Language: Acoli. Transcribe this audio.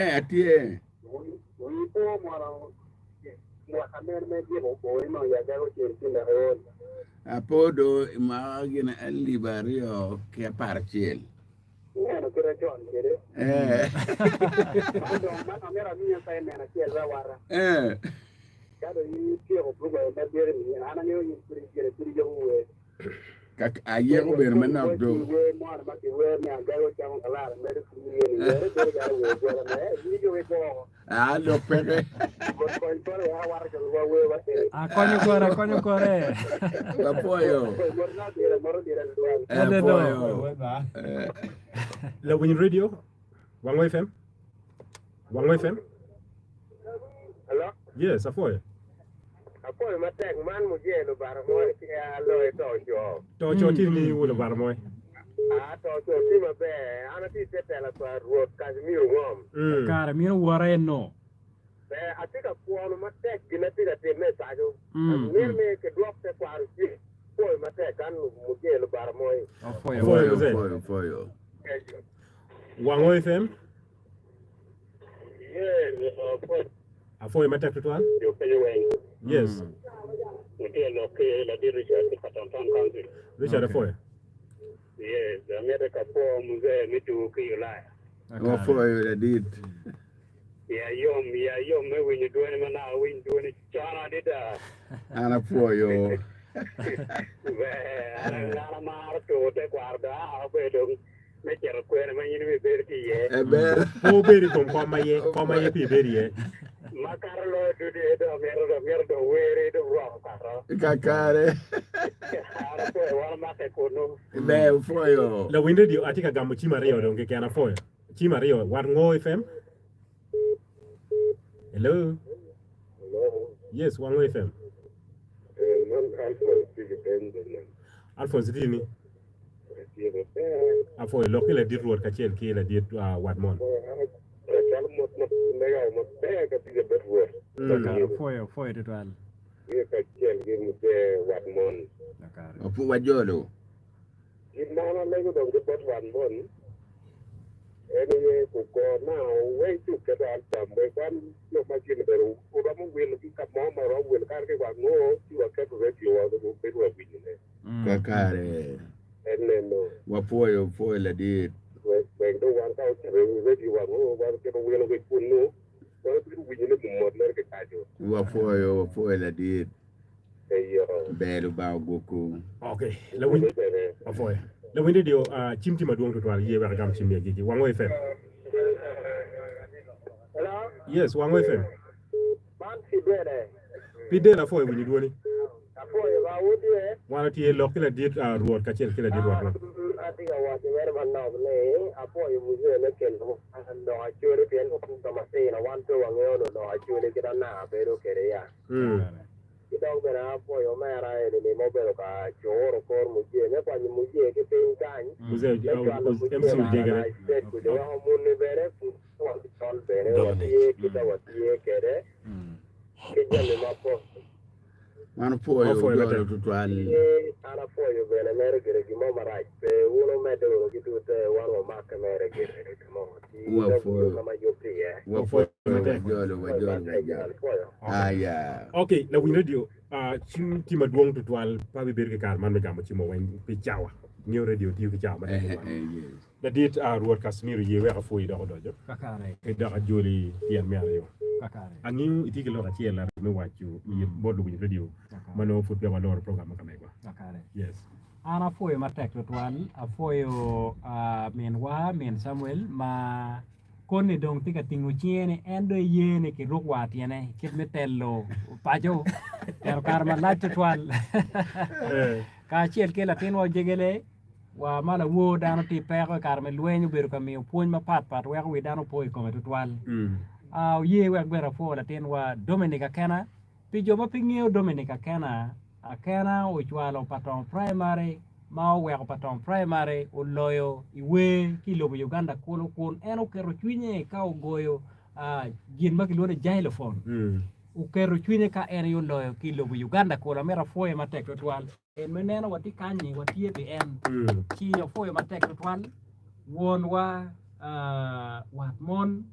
Atye. Wii po mono mwaka mene me giko oboni ma oyagego cen ci lek iol? Apo do i mwaka gin alip aryo ki aparacel. Ineno kite con kwede. Eh. Man dong man amito amiyi assignment acel me awata. Eh. Ka dong in ityeko program madit-ni, an angeyo in pud igire pud iyubo wer. Ayeko bedo manok do. Aa lok peke. Akonyo kore, akonyo kore. Apwoyo. Apwoyo. Lawiny radio, Wango FM. Wango FM. Hello? Yes, apwoyo. Apwoyo matek man mujee lubara moe ki a loyo to co. To co tye ni wu lubara moe. A to co tye maber an atye ite tela pa Rwot Casimiro Ngom. Mm. Kare mino wora eno. Ber atye ka kwono matek gin atye ka timme i paco. Mm. Amito ni kidwok tekwaro cen. Apwoyo matek an mujee lubara moe. Apwoyo. Apwoyo Apwoyo, mzee. apwoyo, apwoyo. Wango FM. Apwoyo matek tutwal. Yes. Richard apwoyo. Wapwoyo ladit. An apwoyo. me cito kwene ma in ibibedo ki iye. Eber. Pe wubed i kom kom aye, kom aye pe ibedo iye. Makato loyo ducu aye dong amito dong myero dong weri dong rwako kato. Kakare. An apwoyo wan omake kunnu. Ber opwoyo. Lawiny radio atye ka gamo cim aryo dong keken apwoyo. Cim aryo wat ngo FM? Hello. Hello. Yes, Wango FM. Eh, man Alphonse tye ki Benjamin. Alphonse tye ni? Atye maber. Apwoyo lok ki ladit Rwot kacel ki ladit uh, wat mon. Acalo mot ma mega maber kabisa bot Rwot. Mm. Kare opwoyo, opwoyo tutwal. Tye kacel ki muzee wat mon. Kare. Opu wajolo. Gin ma an alego dong ki bot wan mon en aye gugo na weng ci oketo album wek wan jo ma gin bene oromo wilo ki ka mo ma oromo wilo kare ki wa ngo ci waketo radio wa bedo wa winyo ne. Kakare. En neno. Wapwoyo pwoyo ladit. Wek dong wan ka oketo radio wa ngo wan oketo wilo ki kunu wan wabedo winyo ne mot mere ki paco. Wapwoyo wapwoyo ladit. Ber Lubanga ogwokwu. Ok, lawiny apwoyo. Lawiny radio, uh, cim tye madwong tutwal, ye wek agam cim me agikki. Wango FM. Hello? Yes, Wango FM. Man Fidele. Fidel apwoyo winyo dwoni. Apwoyo ba wutye. Wan otye lok ki ladit uh, Rwot kacel ki ladit Rwot. Atye ka waco mere manok ni apwoyo muzee me kelo lok acholi pien wan jo matino wan pe wangeyo lok acholi kit anaka bedo kwede ya. Ki dok bene apwoyo omera eni-ni ma obedo ka curo kor mujee me kwanyo mujee ki piny kany me cwalo mujee laa i state kuca weko muni bene pud wa col bene watye kit ma watye kwede ki jami mapol. Wan opwoyo ojolo tutwal. Ki an apwoyo bene mere gire gin mo marac pe wun wumedde wunu ki tute wan wamakke mere gire ka mo ci dok Wapwoyo. ka ma yub tye iye. Wapwoyo wajolo wajolo wajolo. Aya. Ok, lawiny radio, ah, cim tye madwong tutwal pe abibedo ki kare man me gamo cimo weng pi cawa. Ngeyo radio tiyo ki cawa matek Eh, tutwal. eh, yes. Ladit, ah, Rwot Casimiro ye wek apwoyi dok odoco. Kakare. Ki dok ajoli tyen me aryo. Kakare. Angeyo itye ki lok acel aryo me waco iye bot luwiny radio ma nongo pud peya waloro program ma ka megwa. Kakare. Yes. An apwoyo matek tutwal, apwoyo ah, minwa, min Samuel ma koni dong tye ka tingo cinge ni en dong eye ni kiruk war tyene kit me telo paco ento kare malac tutwal. Eh. Kacel ki latinwa Ojegele Wa ma lawor dano tye i peko i kare me lweny obedo ka miyo pwony mapat pat weko wi dano po i kome tutwal. Oye wek bene apwo latinwa Dominic Akena. Pi jo ma pe ngeyo Dominic Akena, Akena ocwalo Patong Primary ma oweko Patong Primary oloyo i wer ki i lobo Uganda kulu kun en oketo cwinye ka ogoyo gin ma kilwongo ni xylophone. Oketo cwinye ka en aye oloyo ki i lobo Uganda kulu. Amito apwoye matek tutwal. En ma ineno watye kany-ni, watye pi en. Ci apwoyo matek twatwal wonwa wat mon.